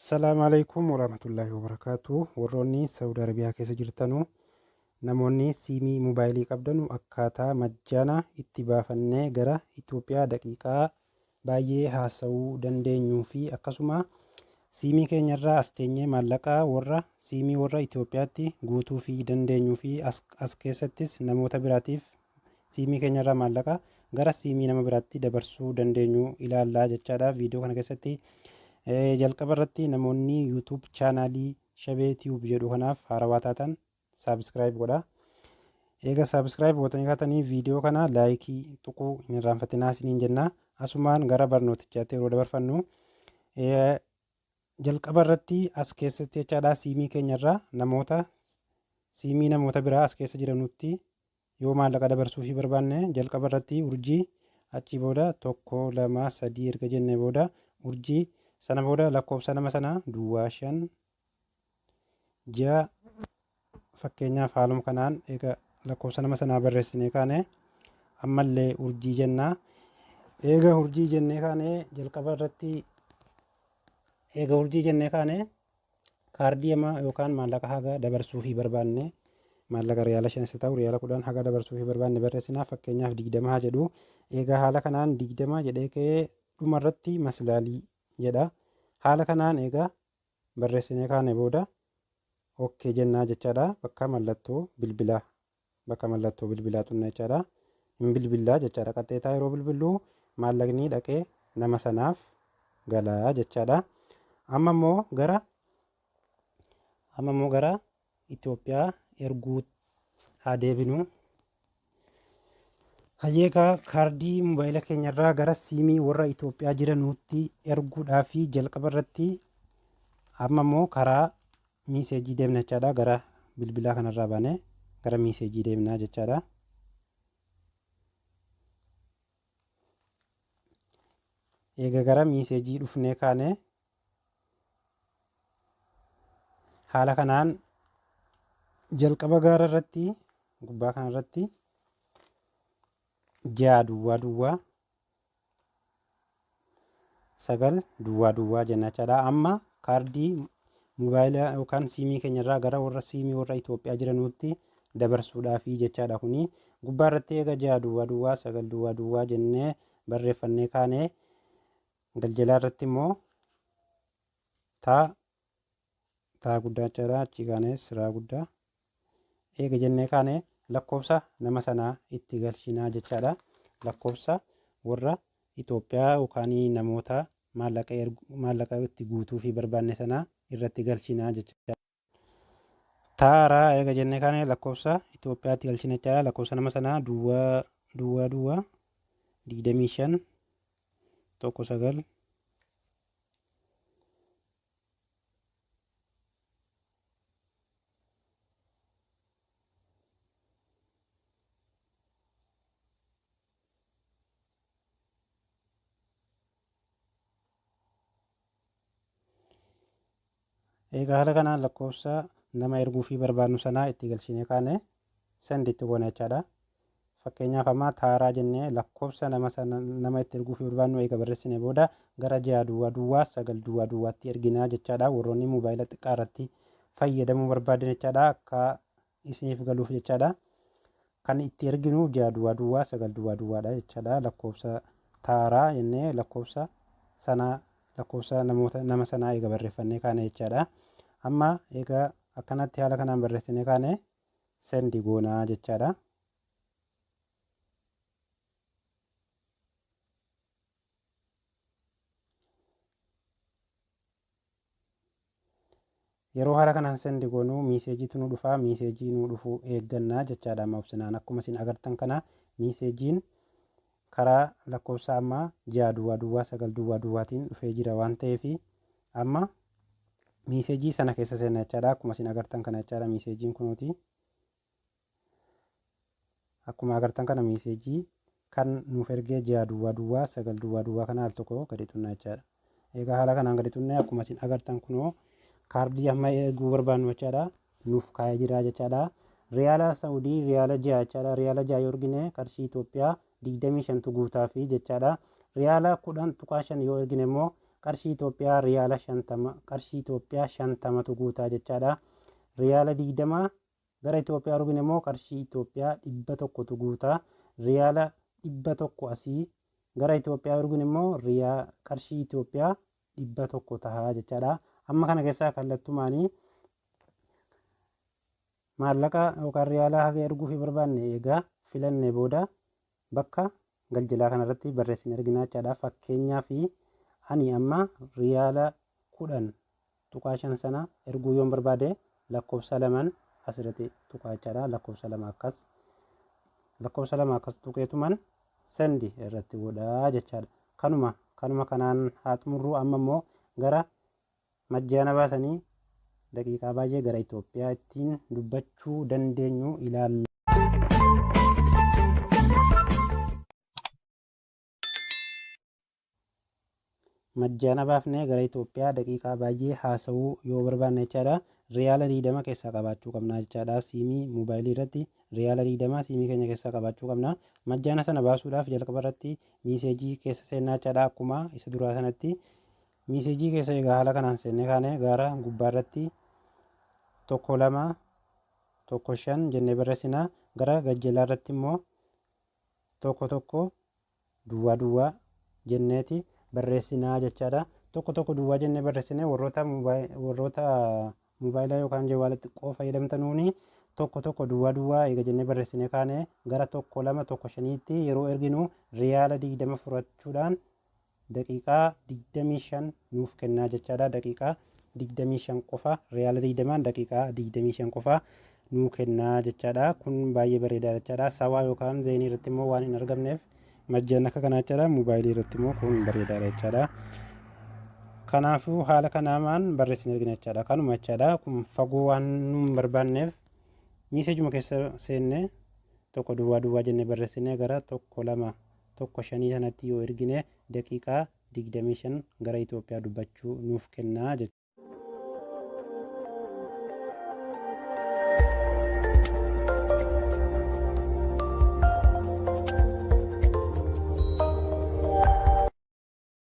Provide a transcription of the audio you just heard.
Assalaamu alaikum warahmatullaahi wabarakaatu. Warroonni Saudi Arabiyaa keessa jirtanu, namoonni siimii mobaayilii qabdanu, akkaataa majjaana itti baafannee gara Itoophiyaa daqiiqaa baay'ee haasa'uu dandeenyuu fi akkasuma siimii keenyarraa as teenyee maallaqa warra siimii warra Itoophiyaatti guutuu fi dandeenyuu fi as keessattis namoota biraatiif siimii keenyarraa maallaqa gara siimii nama biraatti dabarsuu dandeenyu ilaallaa jechaadha viidiyoo kana keessatti. Jalqaba irratti namoonni YouTube chaanaalii Shabee Tube jedhu kanaaf haarawaa taatan subscribe godha. Eega subscribe gootanii kaatanii viidiyoo kana laayikii tuquu hin irraanfatinaa isiniin jenna. Asumaan gara barnootichaatti yeroo dabarfannu, jalqaba irratti as keessatti jechaadha, siimii keenyarraa namoota siimii namoota biraa as keessa jiranutti yoo maallaqa dabarsuufii barbaanne, jalqaba irratti urjii, achii booda 1 2 3 erga jennee booda urjii, sana booda lakkoofsa nama sanaa duwwaa 5 6 fakkeenyaaf. Haaluma kanaan eega lakkoofsa nama sanaa barreessinee kaane, ammallee urjii jennaa. Eega urjii jennee kaane, jalqaba irratti eega urjii jennee kaane, kaardii ama yookaan maallaqa haga dabarsuufii barbaanne, maallaqa riyaala 5 ta'u, riyaala 10 haga dabarsuufii barbaanne barreessinaa. Fakkeenyaaf 20 haa jedhu. Egaa haala kanaan 20 jedhee ka'ee, dhuma irratti maslaalii jedha. Haala kanaan egaa barreessinee kaane booda okay jennaa jechaadha. Bakka mallattoo bilbilaa xunna jechaadha. Hin bilbillaa jechaadha. Qaxxeetaa yeroo bilbillu maallaqni dhaqee nama sanaaf galaa jechaadha. Amma immoo gara Itoophiyaa erguu haa deebinu. Hayyeekaa, kaardii mobaayila keenyarraa gara siimii warra Itoophiyaa jiranuutti erguudhaaf jalqaba irratti amma immoo karaa miiseejii deemna jechaadha. Gara bilbilaa kanarraa baanee gara miiseejii deemna jechaadha. Eega gara miiseejii dhufnee kaane, haala kanaan jalqaba gaara irratti, gubbaa kanarratti 6 duwwaa duwwaa 9 duwwaa duwwaa jenna jechaadha. Amma kaardii mobaayila yookaan siimii keenyarraa gara warra siimii warra Itoophiyaa jiranuutti dabarsuudhaafi jechaadha kuni. Gubbaa irratti eega 6 duwwaa duwwaa 9 duwwaa duwwaa jennee barreeffannee kaane, galjalaa irratti immoo taa, taa guddaa jechaadha. Achii kaanee siraa guddaa eega jennee kaane, lakkoofsa nama sanaa itti galchinaa jechaadha. Lakkoofsa warra Itoophiyaa yookaan namoota maallaqa itti guutuu fi barbaanne sanaa irratti galchinaa jechaadha. Taaraa eega jennee kaane, lakkoofsa Itoophiyaatti galchina jechaadha. Lakkoofsa nama sanaa duwwaa duwwaa duwwaa 25 1 9. Egaa haala kanaan lakkoofsa nama erguu fi barbaannu sanaa itti galchinee kaane, send itti goona jechaadha. Fakkeenyaaf amma taaraa jennee lakkoofsa nama sana, nama itti erguu fi barbaannu eega barreessine booda, gara 6 duwwaa duwwaa 9 duwwaa duwwaatti erginaa jechaadha. Warroonni mobaayila xiqqaa irratti fayyadamuu barbaadan jechaadha. Akka isiniif galuuf jechaadha. Kan itti erginu 6 duwwaa duwwaa 9 duwwaa duwwaadha jechaadha. Lakkoofsa taaraa jennee lakkoofsa sanaa, lakkoofsa namoota nama sanaa eega barreeffannee kaane jechaadha. Amma egaa akkanatti haala kanaan barreessinee kaane, send goonaa jechaadha. Yeroo haala kanaan send goonuu miiseejiitu nu dhufaa. Miiseejii nu dhufu eeggannaa jechaadha. Amma obsinaan akkuma isin agartan kana miiseejiin karaa lakkoofsa ammaa 6 duwwaa duwwaa 9 duwwaa duwwaatiin dhufee jira waan ta'eef, amma miiseejii sana keessa seenna jechaadha. Akkuma isin agartan kana jechaadha, miiseejiin kunuuti. Akkuma agartan kana miiseejii kan nuuf ergee 6 duwwaa duwwaa 9 duwwaa duwwaa kana al tokko gadi xunna jechaadha. Egaa haala kanaan gadi xunnee, akkuma isin agartan kunoo kaardii amma erguu barbaannu jechaadha nuuf kaa'ee jira jechaadha. Riyaala Saudii riyaala 6 jechaadha. Riyaala 6 yoo ergine qarshii Itoophiyaa 25tu guutaafi jechaadha. Riyaala 10.5 yoo ergine immoo Qarshii Itoophiyaa riyaala 50, qarshii Itoophiyaa 50tu guutaa jechaadha. Riyaala 20 gara Itoophiyaa ergine immoo qarshii Itoophiyaa 100tu guutaa. Riyaala 100 asii gara Itoophiyaa ergine immoo qarshii Itoophiyaa 100 tahaa jechaadha. Amma kana keessaa kallattumaanii maallaqa yookaan riyaala haga erguuf barbaanne egaa filanne booda bakka galjalaa kanarratti barreessine ergina jechaadha. Fakkeenyaaf ani amma riyaala 10.5 sana erguu yoon barbaade lakkoofsa 2 asirratti tuqaa jechaadha. Lakkoofsa 2 akkas, lakkoofsa 2 akkas tuqeetuman send irratti godhaa jechaadha. Kanuma kanaan haa xumurru. Amma immoo gara majjaana baasanii daqiiqaa baay'ee gara Itoophiyaa ittiin dubbachuu dandeenyu ilaalla. Majjaana baafnee gara Itoophiyaa daqiiqaa baay'ee haasa'uu yoo barbaanne jechaadha. Riyaala 20 keessaa qabaachuu qabna jechaadha. Siimii moobaayilii irratti riyaala 20 siimii keenya keessaa qabaachuu qabna. Majjaana sana baasuudhaaf jalqaba irratti miiseejii keessa seennaa jechaadha. Akkuma isa duraa sanatti miiseejii keessa egaa haala kanaan seennee kaane gara gubbaa irratti 1 2 1 5 jennee barreessina. Gara gajjalaa irratti immoo 1 1 duwwaa duwwaa jenneeti barreessinaa jechaadha. 1 1 duwwaa jennee barreessine warroota moobaayilaa yookaan jawaala xiqqoo fayyadamtanuuni 1 1 duwwaa duwwaa eega jennee barreessine kaane gara 1 2 1 5tti yeroo erginu riyaala 20 fudhachuudhaan daqiiqaa 25 nuuf kennaa jechaadha. Daqiiqaa 25 qofa, riyaala 20 daqiiqaa 25 qofa nuu kennaa jechaadha. Kun baay'ee bareedaa jechaadha. Sawaa yookaan zeenii irratti immoo waan hin argamneef majjaan akka kanaa jechaadha. Moobaayilii irratti immoo kun bareedaadha jechaadha. Kanaafuu haala kanaamaan barreessine ergina jechaadha. Kanuma jechaadha. Kun fagoo waan nu hin barbaanneef miiseejuma keessa seenne 1 duwwaa duwwaa jennee barreessine gara 1 2 1 5 sanatti yoo ergine daqiiqaa 25 gara Itoophiyaa dubbachuu nuuf kennaa jechuudha.